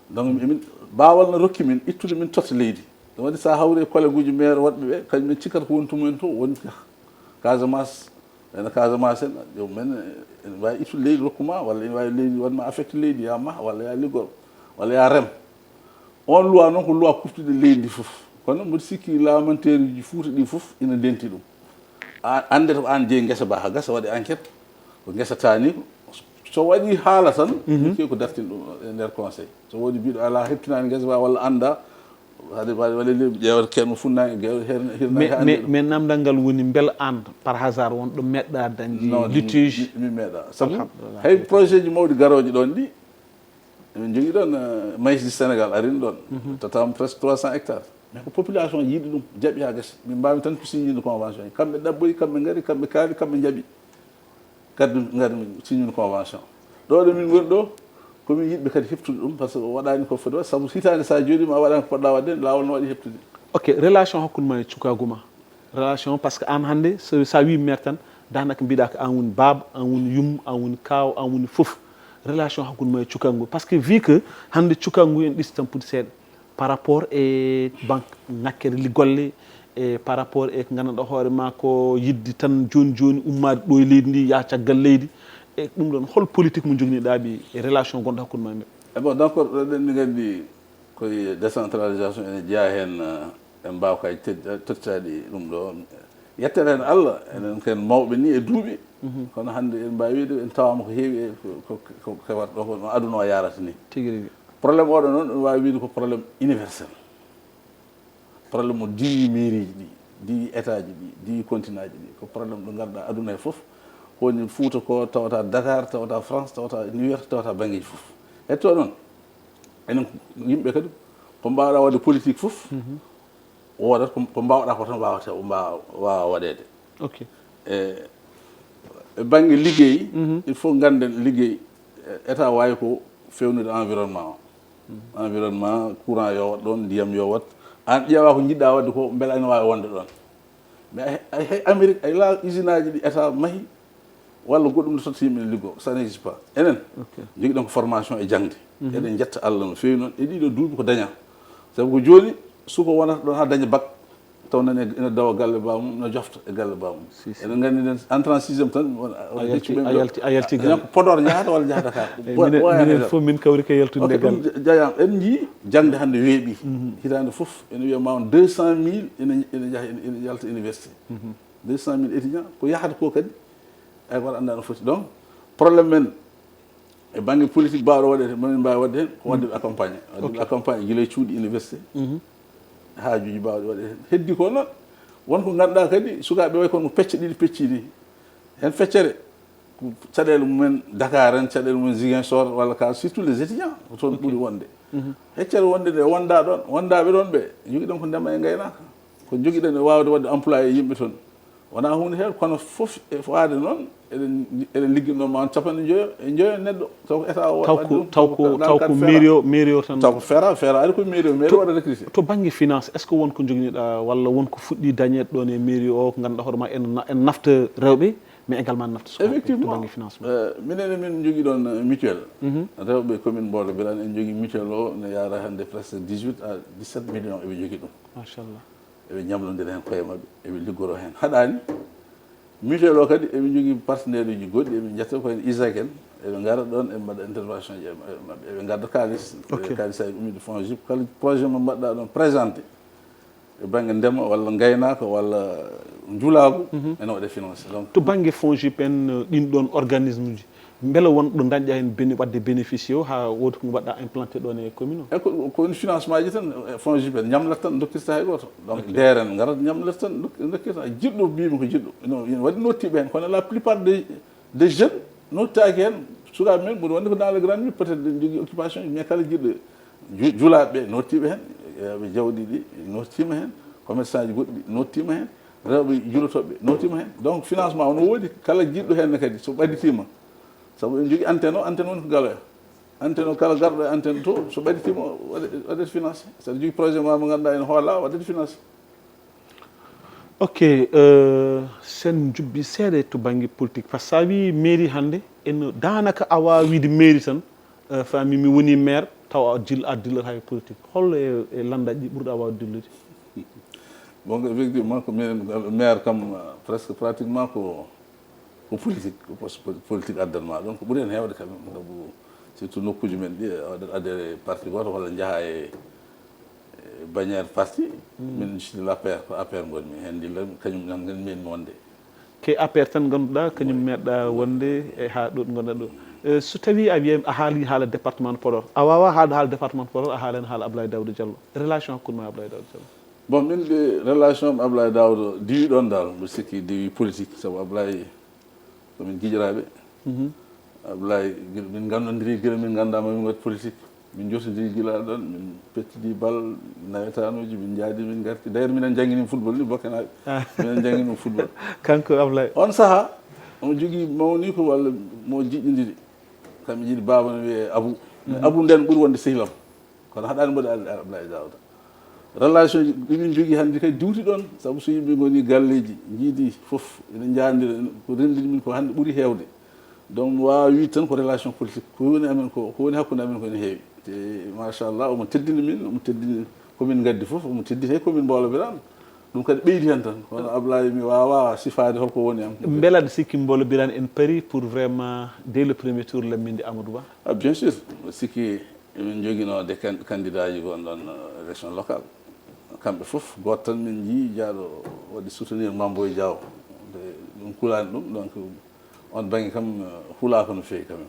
Donc, min, baawal no rokki min ittude, min totta leydi. Ɗum waɗi, so a hawri e collègue uji maire woɗɓe ɓe, kañum en cikkata ko woni tumumen to, woni Casamance, ene Casamance en, joom men, ene waawi ittude leydi rokku ma, walla ene waawi leydi waɗ ma affecté leydi, yaa mah, walla yaa liggoro, walla yaa rem. On loi noon ko loi kuftuɗo leydi ndi fof. Kono mboɗo sikki laamanteeruuji Fuuta ɗi fof ina ndenti ɗum. A anndete ko aan jeyi ngesa ba haa gasa, waɗi enquête, ko ngesa taani ko. So waɗi haala tan, mhm, kewi ko dartin ɗum e nder conseil. So woodi biɗo alaa, heɓtinaani ngesa ba walla annda, haade waɗi, waɗi leydi ƴeewata keen mo funnaange, geew-, her-, hirnaange. Mais, haa mais, mais namdal ngal woni mbel aan, par hasard, won ɗo meɗɗa dañde litige? Non, mi, mi, mi meeɗa. Sabu alhamdulillah, hay projet ji mawɗi garooji ɗoon ɗi, emin njogii ɗoon, eh, Maïs du Sénégal arin ɗoon. Mhm. Totta mo presque trois cents hectares. Mais ko population yiɗi ɗum, jaɓi haa gasi. Min mbaawi tan ko signinde convention. Kamɓe ɗabboyi, kamɓe ngari, kamɓe kaali, kamɓe njaɓi. Kadi ngari min signinde convention. Ɗo ɗo min ngoni ɗo, ko min yiɗɓe kadi heɓtude ɗum, par ce que o waɗaani ko foti waɗ. Sabu hitaande so a jooɗiima a waɗaani ko poɗɗa waɗde, laawol no waɗi heɓtude. Ok, relation hakkunde ma e cukaagu ma. Relation, par ce que aan hannde, so, so a wii maire tan, daanaka mbiɗa ko aan woni baaba, aan woni yumma, aan woni kaaw, aan woni fof. Relation hakkunde ma e cukaagu ngu. Par ce que vu que hannde cukaagu ngu en ɗisti tampude seeɗa par rapport e banque ŋakkere li golle, e par rapport e ko nganndanɗaa hoore ma ko yiɗde tan jooni jooni ummaade ɗo e leydi ndi, yaha caggal leydi. E ɗum ɗoon, hol politique mo njoginiɗaa ɓe e relation gonɗo hakkunde ma e maɓɓe? E bon, donc, eɗen nganndi koye décentralisation ene jeyaa heen, eh, en mbaawa kay ted-, tottitaade ɗum ɗo. Yettere heen Allah, enen ko en mawɓe ni e duuɓi. Mhm. Kono hannde en mbaawi wiide en tawaama ko heewi e ko, ko, ko, ko waɗ ɗo, ko no aduna o yaarata ni. Tigi rigi. Problème oɗo noon, en waawi wiide ko problème universel. Problème o diwi mairie ji ɗi, diwi état ji ɗi, diwi continent ji ɗi. Ko problème ɗo ngannduɗaa aduna he fof. Ko woni Fuuta ko, tawata Dakar, tawata France, tawata New York, tawata banngeeji fof. Hetto noon, enen ko yimɓe kadi, ko mbaawɗa waɗde politique fof, mhm, woodat ko, ko mbaawɗa ko tan waawata, mbaa-, waawa waɗeede. Ok. E, e bannge liggey, mhm, il faut ngannden liggey, e, état waawi ko feewnude environnement o. Mhm. Environnement, courant yo waɗ ɗoon, ndiyam yo waɗ. Aan ƴeewa ko njiɗɗa waɗde ko, mbela ene waawi wonde ɗoon. Mais ay, ay, hay Amérique, ay laa usine aji ɗi état mahi, walla goɗɗum no totta yimɓe ne liggoo, ça n'existe pas. Enen, Ok. Jogiɗen ko formation e jaŋde. Eɗen njetta Allah no feewi noon. E ɗiɗo duuɓi ko dañaa. Sabu ko jooni, suko wonata ɗon haa daña bac, taw nani ene dawa galle baamum, no jofta e galle baamum. Si, si. Eɗen nganndi nen, entrant sixième tan, won, won A yalti, heccuɓe a yalti, a yalti ñaŋ ko Podor njahata walla njahata ka. Eyi, minen, minen fof min kawri ko yaltude nde galle. Jayam, en njii jaŋde hannde weeɓi. Hitaande fof, ene wiya ma on deux cent mille ene, ene njaha, ene, ene yalta université. Deux cent mille étudiants, ko yahata ko kadi, ay, wala anndaa no foti. Donc, problème men e bannge politique baawɗo waɗeede, mamin mbaawi waɗde heen, ko waɗde ɓe accompagné. Waɗde ɓe accompagné, gila e cuuɗi université, haajuuji baawɗi waɗeede heen. Heddi ko noon, won ko ngannduɗaa kadi, sukaaɓe way kono ko pecce ɗiɗi pecci ni. Heen feccere, ko caɗeele mumen Dakar en, caɗeele mumen Ziguinchor, walla ka, surtout les étudiants, ko toon ɓuri wonde. Heccere wonde nde wonda ɗon, wondaaɓe ɗon ɓe, jogiɗen ko ndema e ngaynaaka. Ko jogiɗen e waawde waɗde employé yimɓe toon. Wonaa huunde heewde, kono fof e faade noon, eɗen, eɗen ligginoo ma on capanɗe njoyo e njoyo neɗɗo, taw ko état o Taw waɗi ko, ɗum, taw taw ko, ko taw ko ɗan mairie o, mairie o tan. Taw ko feera, feera ari ko mairie o, mairie o waɗa recruté. To bannge finance, est-ce que won ko joginiɗa walla won ko fuɗɗi dañeede ɗon e mairie o, ko ngannduɗaa hoore ma en na-, en nafta rewɓe, mais également nafta sukaaɓe to Effectivement. Bannge finance? Eh, minen, min njogii ɗoon, eh, mutuelle. Rewɓe commune Mbolo Birane, en njogii mutuelle o, ne yaara hannde presque dix-huit à dix-sept millions eɓe njogii ɗum. Machallah. Eɓe ñamlondira heen koye maɓɓe, eɓe liggoroo heen. Haɗaani, mutuelle o kadi, eɓe njogii partenaire uji goɗɗi, eɓe njetta ko heen ISEC en, eɓe ngara ɗoon, eɓe mbaɗa intervention ji e maɓɓe, eɓe ngadda kaalis, Ok. Kaalis aji ummiiɗo FONGIP, kala projet mo mbaɗɗaa ɗoon présenté, e bannge ndema walla ngaynaaka walla njulaagu, ene waɗa financé. Donc, To bannge FONGIP en, ɗin ɗoon organisme ji, mbele won ɗo dañɗa heen bene-, waɗde bénéficié o haa woodi ko mbaɗɗa implanté ɗoon e commune o? E ko, ko woni financement ji tan, e FONGIP en ñamlat tan, dokkirta hay gooto. Donc, D R N ngarat ñamlat tan, dok-, dokkirta. Jiɗɗo, mbiymi ko jiɗɗo. Ina, ina waɗi nottiiɓe heen, kono la plupart des, des jeunes nottaaki heen. Sukaaɓe men ɓuri wonde ko dans le grand ville, peut-être, ɓe njogii occupation, mais kala jiɗɗo ju-, julaaɓe ɓe nottiiɓe heen, yooɓe jawɗi ɗi nottiima heen, commerçant ji goɗɗi nottiima heen, rewɓe julotooɓe nottiima heen. Donc, financement o no woodi, kala jiɗɗo heen ne kadi, so ɓaditiima, sabu en njogii antenne o, antenne woni ko Galoya. Antenne o, kala garɗo e antenne to, so ɓaditiima, waɗe-, waɗete financé. Saɗa jogii projet ma mo ngannduɗaa ene hoolaa, waɗete financé. Ok, euh, sen jubbi seeɗa to bannge politique, par ce que sa wii mairie hannde, en daanaka a waawa wiide mairie tan, euh, fami mi woni maire, taw a dil-, a dillata e politique. Holno e, e lanndaji ɗi ɓurɗa waawde dillude? Bon, effectivement, ko minen, maire kam, euh, presque pratiquement ko, ko politique, ko pos-, politique addanma ɗon, ko ɓuri heen heewde kam, sabu surtout nokkuuji men ɗi, a waɗat adhéré parti gooto walla njaha e, e bannière parti, min ci l'A P R, ko A P R ngonmi heen, ndilla kañum nan ngel min wonde. Ko A P R tan ngannduɗaa, kañum meeɗɗa wonde e haa ɗo ngonɗa ɗo. Eh, so tawii a wiyii a haali haala département Podor, a waawaa haalde haala département Podor, a haalaani haala Abdoulaye Daouda Diallo. Relation hakkunde ma e Abdoulaye Daouda Diallo? Bon, min de relation am Ablaye Daouda diwi ɗon dal, mbiɗa sikki diwi politique, sabu Ablaye ko min giƴiraaɓe. Ablaye, gila min nganndondiri, gila min nganndaa ma min waɗi politique. Min jotondiri gila ɗon, min pettidi bal, nawetanuuji, min njaadi, min ngarti. D'ailleurs, minen njannginii football ni, Bokkenaaɓe. Minen njannginii ɗum football. Kanko Ablaye. On sahaa, omo jogii mawniiko walla mo jiɗɗindiri. Kamɓe njiɗi baaba no wiyee Abu. Abu nden ɓuri wonde sehil am. Kono haɗaani mboɗo Ablaye Daouda. Relation ji ɗi min njogii hannde kadi diwti ɗon, sabu so yimɓe ngoni galleeji, njiidi fof, ene njaandira, ko renndini min ko hannde ɓuri heewde. Donc, mi waawaa wiide tan ko relation politique. Ko woni amen ko, ko woni hakkunde amen ko ene heewi. Te, machallah, omo teddini min, omo teddini ko min ngaddi fof, omo teddini hay ko min Mbolo Birane. Ɗum kadi ɓeydi heen tan. Kono Ablaye, mi waawaa sifaade holko woni am. Mbela aɗa sikki Mbolo Birane en pari pour vraiment, dès le premier tour, lamminde Amadou Ba? Ah, bien sûr, mbiɗa sikki emin njoginoo de can-, candidat ji gon ɗon, euh, élection locale. Kamɓe fof, gooto tan min njii jaaɗo waɗi soutenir Mame Boye Diao. De, ɗum kulaani ɗum, donc on baŋnge kam, euh, hulaaka no feewi quand même.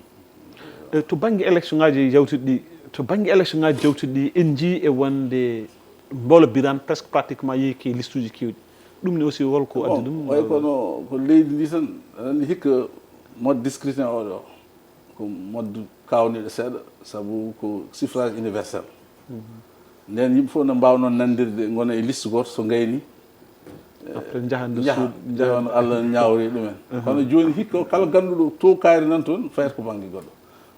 Eh, to bannge élection ngaaji jawtuɗi ɗi, to bannge élection ngaaji jawtuɗi ɗi, en njii e wonde Mbolo Birane presque pratiquement yehi ke liste uji keewɗi. Ɗum ne aussi holko addi ɗum? Bon, way kono ko leydi ndi tan, aɗa anndi hikka mode de scrutin o ɗo, ko mode kaawniiɗo seeɗa, sabu ko suffrage universel. Nden yimɓe fof no mbaawnoo nanndirde, ngona e liste gooto, so ngayni, Après, njaha nde njaha, suud-, njaha no Allah ñaawri ɗumen. Kono jooni hikka o kala gannduɗo to kaari nan toon, fayata ko bannge goɗɗo.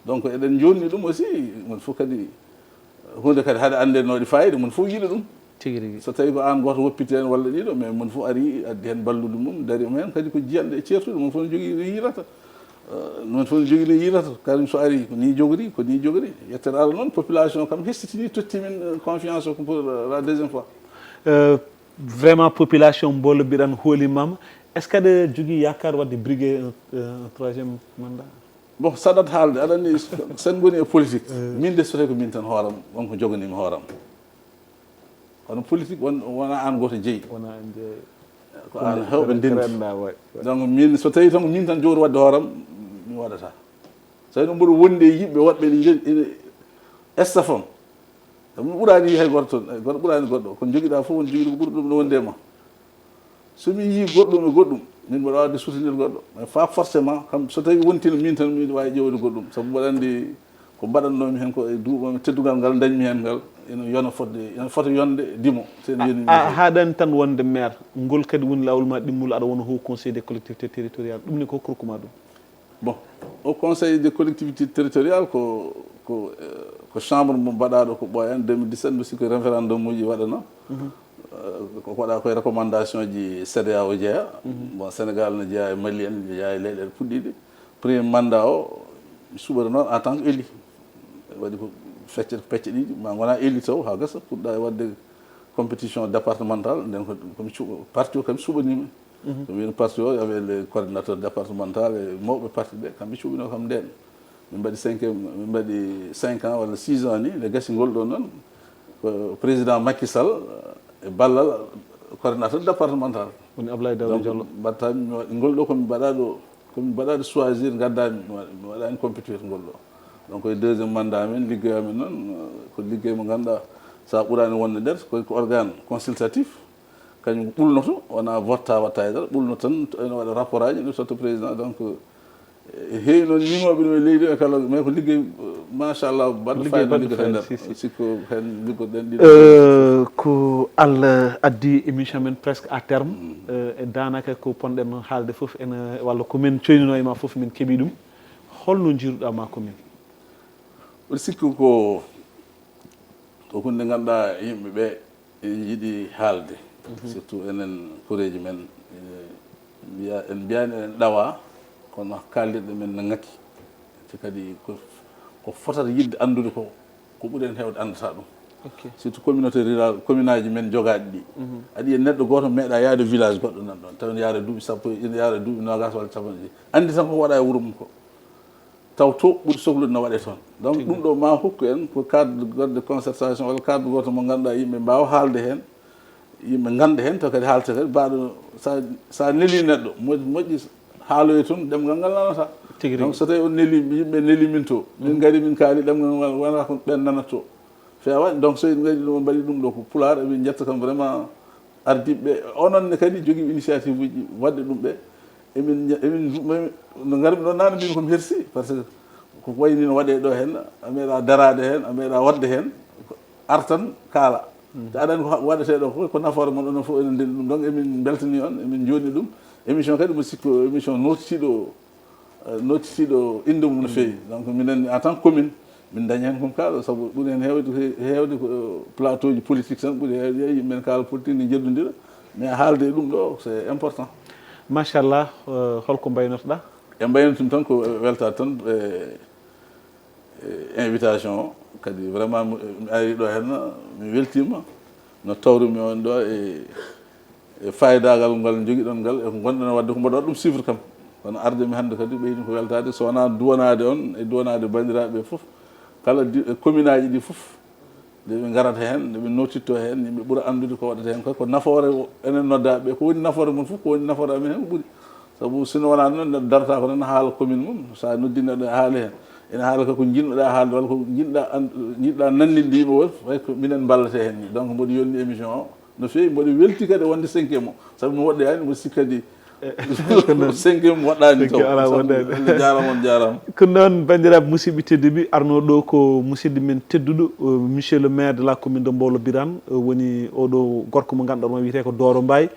Donc, eɗen njoɗni ɗum aussi, mon fof kadi, huunde kadi hade annde no waɗi faayiida, mon fof yiɗa ɗum. Tigi rigi. So tawi ko an goto woppiti hen walla ɗiɗo, mais mon fof ari addi hen ballude mum, dari mo hen kadi ko jiyanɗe e ceertuɗe, mon fof ne jogii no yiirata. Eh, mon fof ne jogii no yiirata. Karim so ari ko ni jogori, ko ni jogori. Yettere Allah noon, population kam hessitini, totti min eh, confiance o ko pour eh, la deuxième fois. Euh, vraiment, population Mbolo Birane hooli mama. Est-ce que aɗa jogii yaakaar wadde briguer un, un troisième mandat? Bon, saɗat haalde, aɗa anndi sen ngoni e politique, min de so tawi ko min tan hooram, won ko joganimi hooram. Kono politique won wona an goto jeeyi. Wona an jeeyi. Ko an hewɓe ndendi. Renna, way, way. Donc min so tawi tan ko min tan jogori wadde hooram, mi waɗata. So tawi noon mboɗo wondi e yimɓe woɗɓe ene jogii ene estafam. Mi ɓurani hay goto toon, hay goto ɓurani goɗɗo. Kono jogiɗa fof won jogiɗo ko ɓuri ɗum no wondi e ma. So mi yii goɗɗum e goɗɗum, min mboɗo wawde soutenir goɗɗo. Mais fa forcément, kam so tawi wontino min tan, miɗo wawi ƴewde goɗɗum. Sabu mboɗo andi ko mbaɗannomi hen ko e duuɓam, teddugal ngal dañmi hen ngal, ina yona fodde, ina fota yonde dimo. Sen yoni A haɗani tan wonde maire, ngol kadi woni laawol ma ɗimmol, aɗa wona haut conseil des collectivités territoriales, ɗum ne ko hokkuma ɗum? Bon, au conseil des collectivités territoriales ko ko eh, ko chambre mo mbaɗaɗo ko ɓooyan deux mille dix-sept, mbi sikki référendum uji waɗano. Eh, ko waɗa koye recommandation ji CEDEAO jeeya. Bon, Sénégal ne jeeya e Mali en, ne jeeya e leyɗeele puɗɗiɗe. Premier mandat o mi suɓata noon en tant que élu. Waɗi ko fecce pecce ɗiɗi, ma gona élu taw ha gasa, puɗɗa e wadde compétition départementale. Nden ko komi cuɓa parti o kam suɓanima. Ko wiyno parti o avec les coordinateurs départemental e mawɓe parti ɓe, kamɓe cuɓino kam nden. Min mbaɗi cinquième, min mbaɗi cinq ans walla six ans ni, nde gasi ngol ɗo noon ko président Macky Sall e ballal coordinateur départemental. Woni Ablaye Daouda Donc Diallo. Mbatta mi waɗi ngol ɗo komi mbaɗaɗo komi mbaɗaɗo choisir, gaddami mi waɗa- mi waɗani compétir ngol ɗo. Donc e deuxième mandat men, liggey amen noon ko liggey mo ganduɗa sa ɓurani wonde nder ko ko organe consultatif. Kañum ɓulnoto, wona votta watta e dara, ɓulnoto tan ene waɗa rapport aji, ene totta président. Donc e heewi noon ñiŋooɓe ɗum e leydi o e kala, mais ko liggey machallah baɗɗo Liggey fayda baɗɗo liggotee fayda, nder. Si, si. Sikko heen liggoɗen ɗiɗo. Euh, ko Allah addi émission men presque à terme. Euh, e daanaka ko ponɗen haalde fof ene walla ko min coynino e ma fof min keɓi ɗum. Holno jiiruɗa ma commune? Mbiɗa sikki ko ko hunde ngannduɗaa yimɓe ɓe ene yiɗi haalde, surtout enen koreeji men, ene mbiya en mbiyani eɗen ɗawa, kono kaalirɗe men ne ŋakki. Te kadi ko ko fotata yiɗde anndude ko ko ɓuri en heewde anndata ɗum. Ok. Surtout communauté rural, commune aji men jogaaɗi ɗi. Aɗa yiya neɗɗo gooto meeɗa yaade village goɗɗo nan ɗon, taw ene yaara duuɓi sappo, ene yaara duuɓi noogas walla capanɗe ɗiɗi. Anndi tan ko waɗa e wuro mum ko. Taw to ɓuri soklude no waɗe toon. Donc ɗum ɗo ma hokku en ko cadre de concertation walla cadre gooto mo ngannduɗaa yimɓe mbaawa haalde heen, yimɓe ngannda heen, taw kadi haalte kadi mbaɗo sa sa neli neɗɗo mo- moƴƴi haaloye toon, ɗemngal ngal nanata. Tigi rigi. Donc so tawi on neli yimɓe neli min to, min ngari min kaali, ɗemngal ngal wona ko ɓen nanatto feewa. Donc so en ngaɗi ɗum, mbaɗi ɗum ɗo ko pulaar, emin njetta kam vraiment ardiɓe ɓe, onon ne kadi jogii initiative uji waɗde ɗum ɓe. Emin emin no ngarmi ɗo nana mbimi komi hersi, par ce que ko wayni no waɗe ɗo heen, a meeɗa daraade heen, a meeɗa waɗde heen, artan kaala. Te aɗani ko waɗetee ɗo ko ko nafoore mon, onon fof enen ndenndi ɗum. Donc emin mbeltani on, emin njoɗni ɗum. Émission kadi mo sikko émission nootitiiɗo eh, nootitiiɗo innde mum no feewi. Donc minen en tant que commune, min dañi heen komi kaala, sabu ɓuri heen heewde ko heewde ko plateau ji politique tan, ɓuri heewde yimɓe men kaala politique ne njeddondira. Mais haalde e ɗum ɗo c'est important. Machallah. Euh, holko mbaynotoɗa? E mbaynotum tan ko weltaade tan e e invitation o. Kadi vraiment mi ari ɗo heen, mi weltiima no tawrumi on ɗo e e faydagal ngal jogiɗon ngal, e ko ngonɗon waɗde ko mboɗo waɗa ɗum suivre kam. Kono arde mi hannde kadi ɓeydi ko weltaade, so wonaa duwanaade on e duwanaade banndiraaɓe ɓe fof, kala di- e commune aji ɗi fof, nde ɓe ngarata heen, nde ɓe nootitto heen, yimɓe ɓura anndude ko waɗata heen. Koy ko nafoore o- enen noddaaɓe ɓe, ko woni nafoore mon fof, ko woni nafoore amen heen ko ɓuri. Sabu sino wonaa noon, neɗɗo darata ko tan haala commune mum, so a noddi neɗɗo e haali heen, ene haala ko ko njiɗnoɗa haalde walla ko njiɗɗa an- njiɗɗa nanndinde yimɓe won, way ko minen mballete heen ni. Donc mboɗo yonni émission o no feewi, mboɗo welti kadi wonde cinquième o, sabu mi woɗɗoyaani, mboɗo sikki kadi cinquième waɗɗaani taw. Cinquième alaa waɗɗaani. Sabu jaaraama on, jaaraama. Ko noon, banndiraaɓe musidɓe tedduɓe, arnoo ɗo ko musidɗo men tedduɗo, euh, monsieur le maire de la commune de Mbolo Birane, euh, woni oɗo gorko mo ngannduɗaa mo wiyetee ko Doro Mbaye.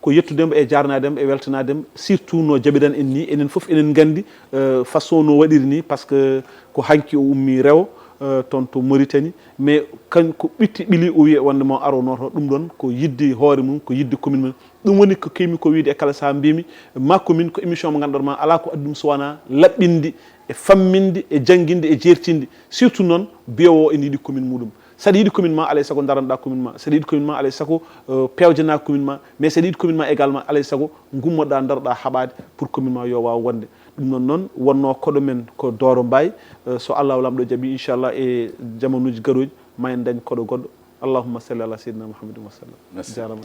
Ko yettude mo e jaarnaade mo e weltanaade mo, surtout no jaɓiɗen en ni, enen fof enen nganndi, euh, façon no waɗiri ni, par ce que ko hanki o ummi rewo, euh, toon to Mauritanie, mais kan ko ɓitti ɓili o wiye wonde mo aro noto. Ɗum ɗon ko yidde hoore mum, ko yidde commune mum. Ɗum woni ko kewmi ko wiide e kala saha mbimi ma commune ko émission mo ganduɗa ma ala ko addi ɗum so wona laɓɓinde e famminde e jannginde e jeertinde, surtout noon biyowo ene yiɗi commune muɗum. Saɗa yiɗi commune ma alay sago daranɗa commune ma, saɗa yiɗi commune ma alay sago euh, pewjana commune ma, mais saɗa yiɗi commune ma également alay sago gummoɗa daroɗa haɓade pour commune ma yo waw wonde. Ɗum noon noon wonno koɗo men ko Doro Mbaye. Euh, so Allahu lamɗo jaaɓi inchallah e jamanuji garoji ma en dañ koɗo goɗɗo. Allahumma salli ala sayyidina Muhammadin wa sallam. Merci. Jarama.